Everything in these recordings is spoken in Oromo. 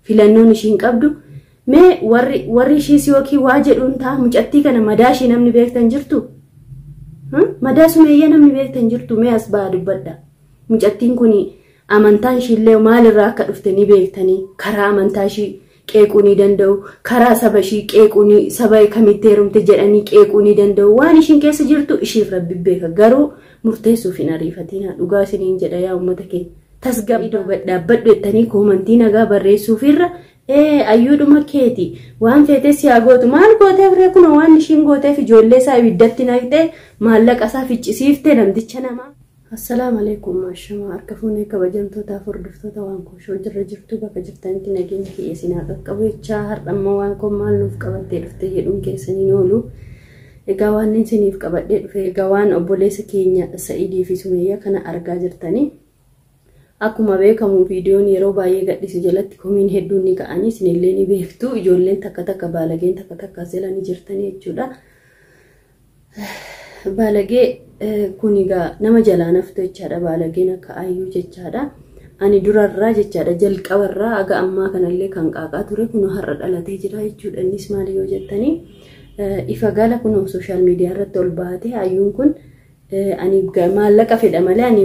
Filannoon ishiin qabdu mee warri ishiis yookiin waa jedhuun ta'a. Mucattii kana madaa ishii namni beektan jirtu? Madaa Sumeeyyaa namni beektan jirtu? Mee as ba'aa dubbadha. Mucattiin kun amantaan ishiillee maalirraa akka dhufte ni beektanii. Karaa amantaa ishii qeequu ni danda'u, karaa saba ishii qeequu ni, saba kamitti heerumte jedhanii qeequu ni danda'u. Waan ishiin keessa jirtu ishiif Rabbi beeka, garuu murteessuuf hin ariifatina. Dhugaa isiniin jedha yaa uummata keenya. Tasgabbii dhaabbadhu jettanii koomantii nagaa barreessuufirra ayyuudhuma keeti waan feetes yaa gootu, maal gooteef ree? Kun waan ishiin gooteef ijoollee isaa ibiddatti naqxee, maallaqa isaa ficcisiifte namticha namaa. Assalaamu alaikum. Maashama harka fuunee kabajamtootaaf hordoftoota waan kooshoo jirra jirtu, bakka jirtanitti nageenya kiyya isin haa qaqqabu jechaa, har'ammoo waan kun maal nuuf qabattee dhufte jedhuun keessaniin oolu. Egaa waan isiniif qabadhee dhufe, egaa waan obboleessa keenya Sa'idii fi Sumeeyyaa kana argaa jirtanii. Akkuma beekamu viidiyoon yeroo baay'ee gadhiisu jalatti komiin hedduun ni ka'anii, isinillee ni beektu, ijoolleen takka takka, baalageen takka takka jala ni jirtanii jechuudha. Baalagee kun egaa nama jalaa naftu jechaadha, baalageen akka ayyuu jechaadha. Ani durarraa jechaadha, jalqabarraa aga ammaa kanallee kan qaaqaa ture kun har'a dhalatee jira jechuudha. Innis maali yoo jettanii, ifa gala kun sooshaal miidiyaa irratti ol baatee ayyuun kun ani maallaqa fedha malee ani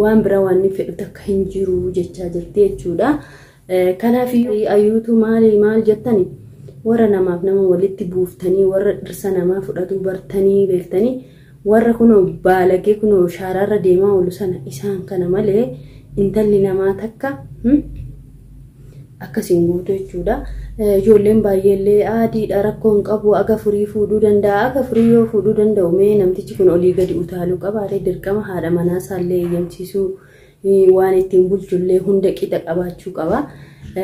waan biraa waan inni fedhu takka hin jiru jechaa jirti jechuudha. Kanaaf ayyuutu maali maal jettani, warra namaaf nama walitti buuftanii, warra dhirsa namaa fudhatu bartanii beektanii, warra kunoo baalagee kunoo shaaraarra deemaa oolu sana, isaan kana malee intalli namaa takka akkasiin guutu jechuudha. Ijoolleen baay'eellee adiidha, rakkoo hin qabu, aga furii fuudhuu danda'a. Aga furii yoo fuudhuu danda'u, mee namtichi kun olii gadi utaaluu qaba. Dirqama haadha manaa isaallee eeyyamsiisuu, waan ittiin bulchullee hunda qixa qabaachuu qaba.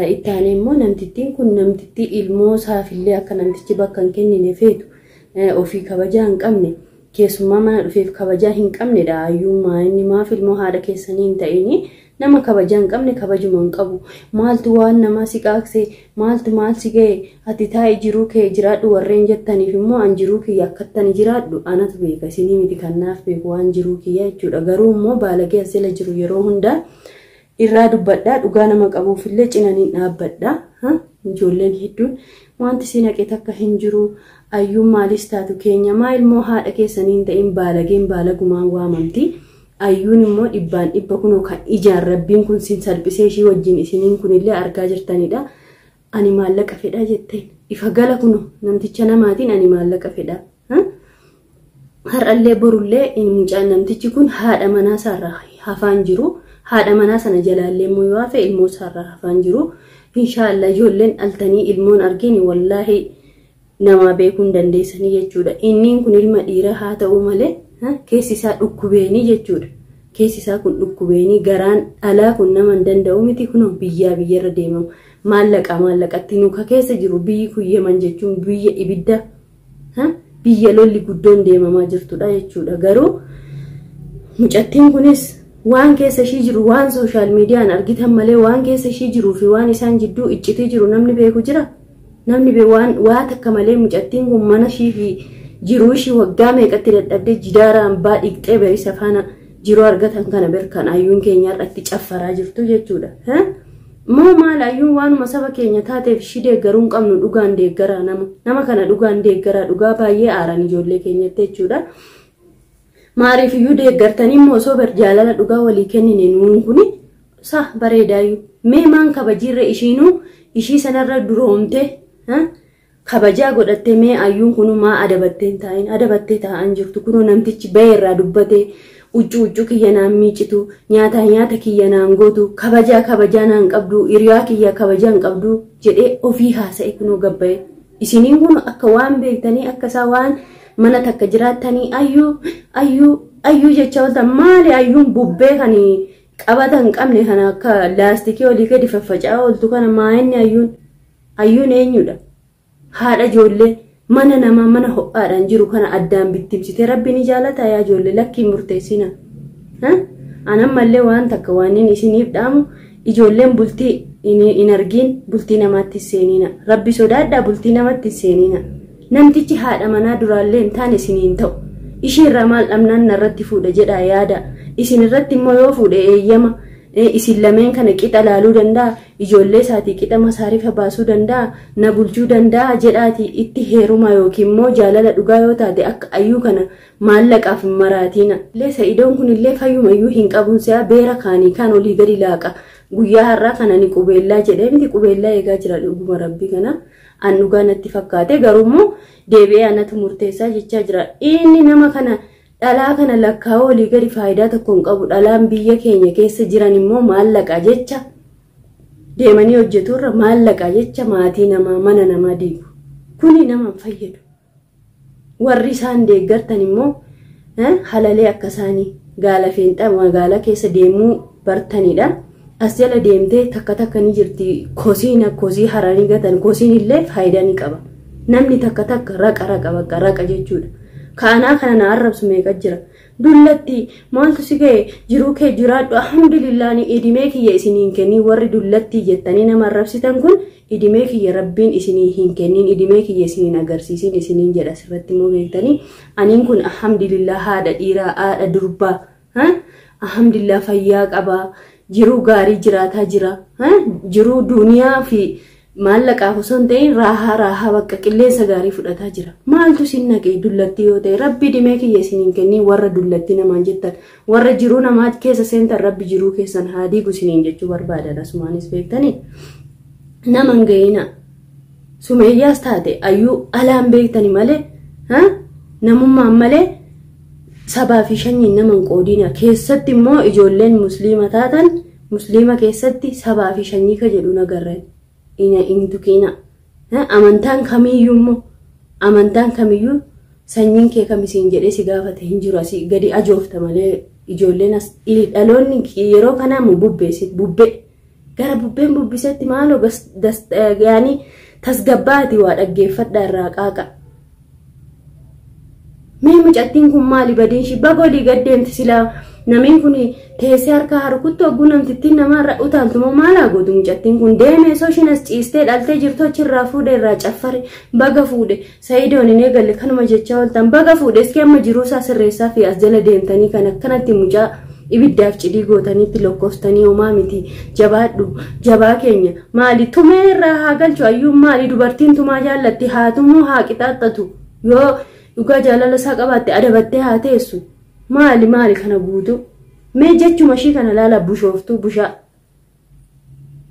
Itti aanee immoo namtittiin kun namtittii ilmoo isaafillee akka namtichi bakka hin kennine feetu, ofii kabajaa hin qabne, keessummaa mana dhufeef kabajaa hin qabnedha. Ayyuummaa inni maaf ilmoo haadha keessanii hin ta'ini? Nama kabajaa hin qabne kabajuma hin qabu. Maaltu waan namaa si qaaqse? Maaltu maal si ga'e? Ati taa'i, jiruu kee jiraadhu warreen jettaniif immoo, an jiruu kiyya akkattan jiraadhu anatu beeka, isinii miti kan naaf beeku waan jiruu kiyya jechuudha. Garuu immoo baalagee as jala jiru yeroo hundaa irraa dubbadhaa, dhugaa nama qabuufillee cinaniin dhaabbadha. Ijoolleen hedduun wanti si naqe takka hin jiru. Ayyuun maalis taatu keenya, maa ilmoo haadha keessanii hin ta'in? Baalageen baalagumaan waamamti. Ayyuun immoo dhibbaan dhibba kunoo kan ijaan Rabbiin kun sin salphisee ishii wajjin isiniin kunillee argaa jirtanidha. Ani maallaqa fedhaa jetteen ifa gala kunoo namticha namaatiin ani maallaqa fedhaa. Har'allee borullee mucaan namtichi kun haadha manaa isaarraa hafaan jiru. Haadha manaa sana jalaallee immoo yoo hafe ilmoo isaarraa hafaan jiru. Inshaallah ijoolleen dhaltanii ilmoon argini wallaahi namaa beekuu hin dandeessanii jechuudha. Inniin kun ilma dhiiraa haa ta'u malee keessi isaa dhukkubeenii jechuudha. Keessi isaa kun dhukkubeenii, garaan dhalaa kun nama hin danda'u miti. Kunoo biyyaa biyyarra deemamu. Maallaqa maallaqatti nu ka keessa jiru biyyi kun Yeman jechuun biyya ibidda, biyya lolli guddoon deemamaa jirtudha jechuudha. Garuu mucattiin kunis waan keessa ishii jiru waan sooshaal miidiyaan argitan malee, waan keessa ishii jiruu fi waan isaan jidduu iccitii jiru namni beeku jira. Namni waan waa takka malee mucattiin kun mana ishii fi jiruu ishii waggaa meeqatti dadhabdee jidaara hambaa dhiqxee berisa faana jiruu argatan kana berkan ayyuun keenya irratti caffaraa jirtu jechuudha. Moo maal, ayyuun waanuma saba keenya taateef ishii deeggaruu hin qabnu? Dhugaan deeggaraa, nama kana dhugaan deeggaraa. Dhugaa baay'ee aaran ijoollee keenyatti jechuudha. Maariif iyyuu deeggartanii immoo osoo bar jaalala dhugaa walii kennine nuun kuni sa bareedaayyuu. Mee maan kabajiirra ishiinuu ishii sanarra duroomte kabajaa godhattee, mee ayyuun kunu maa adabattee hin taa'in? Adabattee taa'an jirtu. Kunoo namtichi bahee irraa dubbatee, huccuu huccuu kiyya naan miicitu, nyaata nyaata kiyya naan gootu, kabajaa kabajaa naan qabdu, hiriyaa kiyya kabajaa hin qabdu jedhee ofii haasa'e kunoo gabbayee. Isiniin kun akka waan beektanii, akka isaa waan mana takka jiraattanii ayyuu ayyuu ayyuu jecha ooltan. Maali ayyuun bubbee kan qabata hin qabne kana akka laastikii olii gadi faffaca'aa ooltu kana? Maa inni ayyuun? Ayyuun eenyudha? Haadha ijoollee mana namaa mana ho'aadhaan jiru kana addaan bittimsitee Rabbi ni jaalata? Yaa ijoollee, lakkii murteessina. An ammallee waan takka waan inni isiniif dhaamu, ijoolleen bultii hin argiin bultii namaatti seenina. Rabbi sodaadhaa, bultii namatti seenina. Namtichi haadha manaa duraallee hin taane isiniin ta'u. Ishiirraa maal dhabnaan narratti fuudha jedhaa yaada. Isin irratti immoo yoo fuudhe eeyyama. Isin lameen kana qixa laaluu danda'a, ijoollee isaatii qixa masaarifa baasuu danda'a, na bulchuu danda'a jedhaati itti heeruma yookiin immoo jaalala dhugaa yoo taate akka ayyuu kana maallaqaaf hin maraatiina. Illee Sa'idoon kun illee fayyumayyuu hin qabuun si'a beera kaanii kaan olii gadi laaqa. Guyyaa har'aa kana ni qubeellaa jedhee miti qubeellaa eegaa jira dhuguma rabbii kana. An dhugaa natti fakkaate garuu immoo deebi'ee anatu murteessaa jechaa jira. Inni nama kana dhalaa kana lakkaa'uu olii gadi faayidaa tokko hin qabu. Dhalaan biyya keenya keessa jiran immoo maallaqa jecha deemanii hojjeturra maallaqa jecha maatii namaa mana namaa diigu. Kuni nama hin fayyadu. Warri isaan deeggartan immoo halalee akka isaanii gaala feenxaa magaalaa keessa deemuu bartanidha. As jala deemtee takka takka ni jirti kosiin kosii haranii gatan kosiin illee faayidaa ni qaba. Namni takka takka raqa raqa bakka raqa jechuudha. Kaanaa kana na arrabsu meeqa jira. Dullatti maaltu si ga'e jiruu kee jiraadhu alhamdulillah ni idimee kiyya isiniin kennin warri dullatti jettanii nama arrabsitan kun idimee kiyya rabbiin isinii hin kennin idimee kiyya isiniin agarsiisin isiniin jedha asirratti immoo beektanii aniin kun alhamdulillah haadha dhiiraa haadha durbaa alhamdulillah fayyaa qabaa jiruu gaarii jiraataa jira jiruu duniyaa fi maallaqaaf osoo hin ta'in raahaa raahaa bakka qilleensa gaarii fudhataa jira. Maaltu isin naqee dullatti yoo ta'e rabbi dhimee kiyya isiniin kennii warra dullatti namaan jettan warra jiruu namaa keessa seentan rabbi jiruu keessan haa diigu isiniin jechuu barbaadan asumaanis beektanii nama hin ga'ina. Sumeeyyaas taate ayyuu alaan beektani malee namummaan malee sabaa fi shanyiin nama hin qoodina. Keessatti immoo ijoolleen musliima taatan musliima keessatti sabaa fi shanyii ka jedhu nagarreen. Ina hin tuqina. Amantaan kamiyyuu immoo amantaan kamiyyuu sanyiin kee kamisiin jedhee si gaafate hin jiru asii gadi ajoofta malee ijoolleen as dhaloonni yeroo kanaa immoo bubbeessi bubbee gara bubbeen bubbisetti maaloo yaani tasgabbaati waa dhaggeeffadhaa irraa qaaqa. Mee mucattiin kun maali badiin ishii baga olii gad deemti silaa namiin kun teessee harka harkuttu hogguu namtittiin namaarra utaaltu moo maal haa gootu mucattiin kun deemee osoo ishiin as ciistee dhaltee jirtu achirraa fuudhe irraa caffare baga fuudhe Sa'idoon hin eegalle kanuma jechaa ooltan baga fuudhe iski amma jiruu isaa sirreessaa fi as jala deemtanii kan akkanatti mucaa ibiddaaf cidii gootaniitti lokkoftanii homaa miti jabaadhu jabaa keenya maali tumee irraa haa galchu ayyuun maali dubartiin tumaa jaallatti haa tumuu haa qixaaxxatu yoo dhugaa jaalala isaa qabaatte adabattee haa teessu. Maali maali kana guutuu? Mee jechuma ishii kana laala bushooftuu bushaa.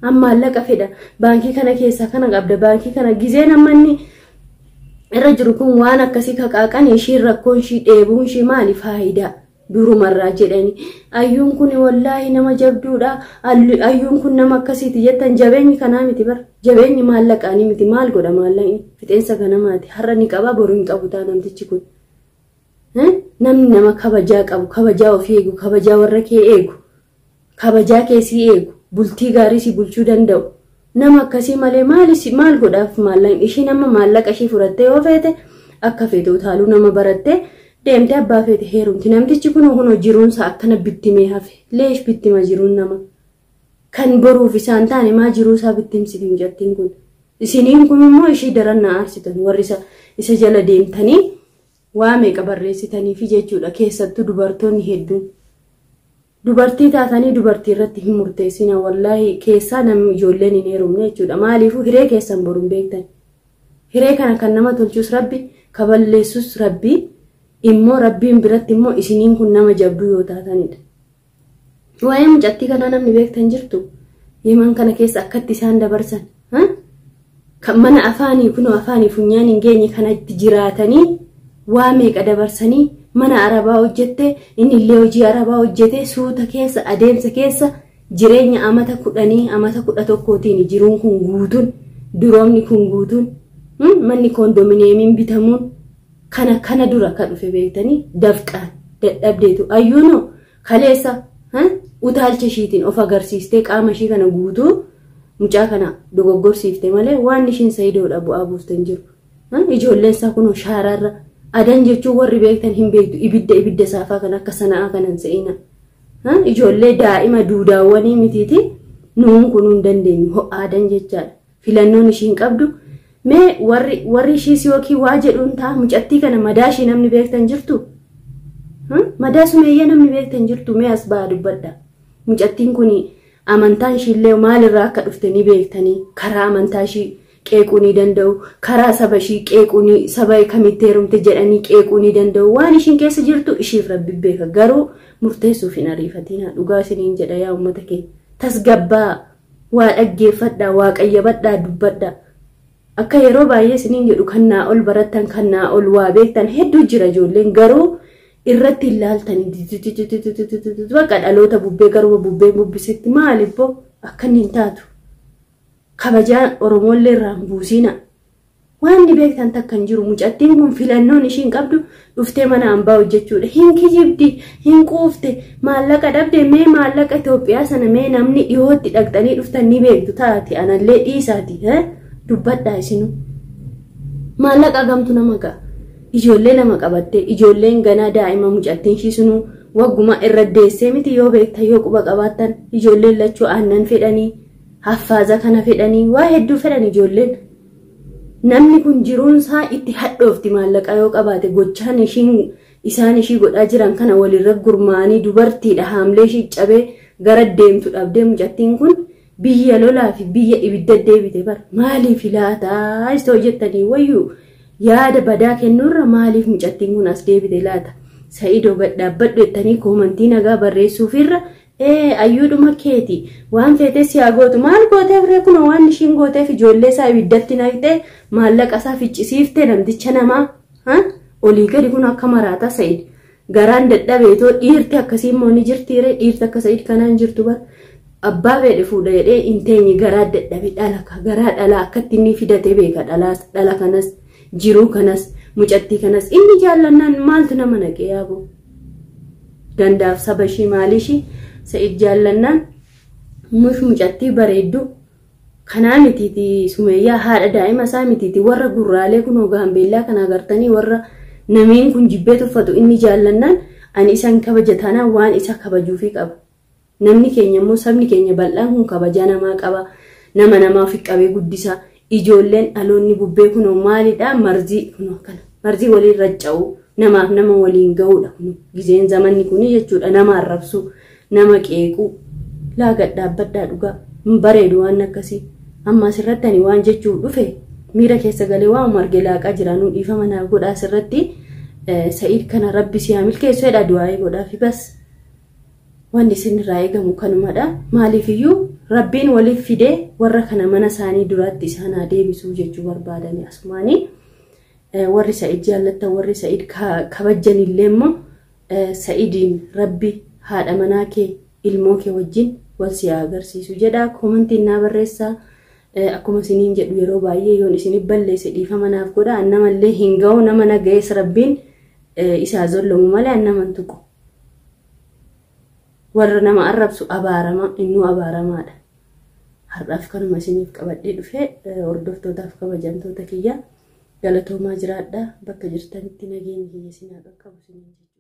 Amma maallaqa fedha baankii kana keessaa kana qabda baankii kana gizeen amma inni irra jiru kun waan akkasii kaqaaqan ishiin rakkoon ishii dheebuun ishii maali faayidaa durumarraa jedhani ayyuun kun wallaahi nama jabduudha ayyuun kun nama akkasiiti jettan jabeenyi kanaa miti bar jabeenyi maallaqaanii miti maal godha maallaqni fixeensa ganamaati har'a ni qaba boru hin qabu taa namtichi kun. Namni nama kabajaa qabu kabajaa ofii eegu kabajaa warra kee eegu kabajaa kee sii eegu bultii gaarii si bulchuu danda'u nama akkasii malee maali maal godhaaf maallaqni ishiin amma maallaqa ishii fudhattee yoo feete akka feete utaaluu nama barattee deemtee abbaa feete heerumti namtichi kun hunoo jiruunsa akkana bittimee hafe leesh bittima jiruun nama kan boruuf isaan taane maa jiruusaa bittimsiti mucattiin kun isiniin kun immoo ishii daran na aarsitan warri isa jala deemtanii waa meeqa barreessitaniifi jechuudha keessattuu dubartoonni hedduun. Dubartii taatanii dubartii irratti hin murteessina wallaahi keessaa namni ijoolleen hin heerumne jechuudha. Maaliifuu hiree keessan boru hin beektan. Hiree kana kan nama tolchus rabbi kaballeessus rabbi immoo rabbiin biratti immoo isiniin kun nama jabduu yoo taatanidha. Waa'ee mucattii kanaa namni beektan jirtu yeman kana keessa akkatti isaan dabarsan. Kan mana afaanii kunoo afaanii funyaan hin geenye kanatti jiraatanii waa meeqa dabarsanii mana arabaa hojjette inni illee hojii arabaa hojjete suuta keessa adeemsa keessa jireenya amata 10 amata 11tiin jiruun kun guutuun duroomni kun guutuun manni koondominiyeemiin bitamuun kana kana dura ka dhufe beektanii dafqaan dadhabdeetu ayyuunoo kaleessa utaalcha ishiitiin of agarsiistee qaama ishii kana guutuu mucaa kana dogoggorsiifte malee waan ishiin Sa'idoodha bu'aa buufte hin jiru. Ijoolleen isaa kunoo shaaraarra adan jechuun warri beektan hin beektu ibidda ibidda saafaa kan akka sana'aa kanan se'ina. Ijoollee daa'ima duudaawwanii mitiiti nuun kunuu hin dandeenyu ho'aadan jechaadha. Filannoon ishiin qabdu mee warri ishiis yookiin waa jedhuun ta'a mucattii kana madaa ishii namni beektan jirtu. Madaa sumeeyyaa namni beektan jirtu mee as ba'aa dubbadha. Mucattiin kun Amantaan ishiillee maalirraa akka dhufte ni beektanii karaa amantaa ishii qeequu ni danda'u, karaa saba ishii qeequu ni saba kamitti heerumte jedhanii qeequu ni danda'u. Waan ishiin keessa jirtu ishiif rabbi beeka, garuu murteessuuf hin ariifatina. Dhugaa isiniin jedha yaa uummata keenya, tasgabbaa, waa dhaggeeffadhaa, waa qayyabadhaa, dubbadhaa. Akka yeroo baay'ee isiniin jedhu kan naa ol barattan, kan naa ol waa beektan hedduu jira ijoolleen, garuu irratti hin laaltanii bakka dhaloota bubbee garuma bubbee bubbisetti maalibboo akka inni hin taatu. Kabajaan Oromoollee irraa hin buusina. Waan ni beektan takka hin jiru. Mucattiin kun filannoon ishiin qabdu dhuftee mana hambaa hojjechuudha. Hin kijibdi, hin quufte, maallaqa dhabde. Mee maallaqa Itoophiyaa sana mee namni dhiyootti dhaqxanii dhuftan ni beektu taate, anallee dhiisaati dubbadhaa isinu. Maallaqa gamtu nama ga'a. Ijoollee lama qabatte, ijoolleen ganaa daa'ima, mucattiin ishii sunuu wagguma irra deessee miti yoo beektan, yoo quba qabaattan. Ijoolleen lachuu aannan fedhanii, haffaaza kana fedhanii, waa hedduu fedhan ijoolleen. Namni kun jiruunsaa itti hadhoofti maallaqa yoo qabaate. Gochaan ishiin isaan ishii godhaa jiran kana walirra gurmaa'anii dubartiidha, haamlee ishii cabee gara deemtu dhabdee mucattiin kun biyya lolaa fi biyya ibidda deebite bara. Maaliif laataa isa hojjettanii wayyuu yaada badaa kennuurra maaliif mucattiin kun as deebite laata? Sa'idoo gad dhaabbadhu jettanii koomantii nagaa barreessuufirra ayyuudhuma keeti waan feetee si haa gootu. Maal gooteef ree? Kun waan ishiin gooteef ijoollee isaa ibiddatti naqxee maallaqa isaa ficcisiifte namticha namaa olii gadi kun akka maraataa Sa'id garaan dadhabeetoo. Dhiirti akkasii immoo ni jirti ree? Dhiirti akka Sa'id kanaan jirtu bara abbaa fedhe fuudha jedhee hin teenye, garaa dadhabe. Dhala garaa dhalaa akkatti inni fidate beeka. Dhala kanas, jiruu kanas, mucattii kanas inni jaallannaan maaltu nama naqee yaaboo? Gandaaf saba ishii maalii ishii Sa'id jaallannaan mush mucattii bareedduu kanaa mitiiti, Sumeeyyaa haadha daa'ima isaa mitiiti. Warra gurraalee kunoo Gaambeellaa kana agartanii, warra namiin kun jibbee tuffatu inni jaallannaan ani isan kabaja taanaan waan isa kabajuufii qaba. Namni keenya immoo, sabni keenya bal'aan kun kabajaa namaa qaba. Nama namaa ofi qabee guddisa. Ijoolleen dhaloonni bubbee kunoo maalidhaa? Marzii kunoo akkana. Marzii waliin racca'u, namaaf nama waliin ga'uudha kun gizeen zamanni kuni jechuudha. Nama arrabsu, nama qeequu laaga dhaabbadhaa, dhugaa hin bareedu waan akkasii. Amma asirratti ani waan jechuuf dhufe miira keessa galee waan marge laaqaa jira, nuu dhiifama naaf godhaa. Asirratti Sa'iid kana rabbi si haa milkeessu jedha, du'aa'ee godhaafi bas. Wanni isin irraa eegamu kanumadha. Maaliifiyyuu rabbiin waliif fidee warra kana mana isaanii duraatti isaan haa deebisuu jechuu barbaadani asumaanii. Warri Sa'id jaallattan, warri Sa'id kabajjanillee immoo Sa'idiin rabbi haadha manaa kee ilmoo kee wajjin wal si haa agarsiisu jedha. Koomantiin naa barreessaa. Akkuma isiniin jedhu yeroo baay'ee yoon isinif balleesse dhiifama naaf godha. Namallee hin ga'u, nama na ga'es rabbiin isaa zollomu malee an naman tuqu. Warra nama arrabsu abaarama, innuu abaaramaadha. Har'aaf kanuma isiniif qabadhee dhufe, hordoftootaaf kabajamtoota kiyya. Galatoomaa, jiraadha. Bakka jirtanitti nageenyi kiyya isin haa qaqqabu isiniin jechuudha.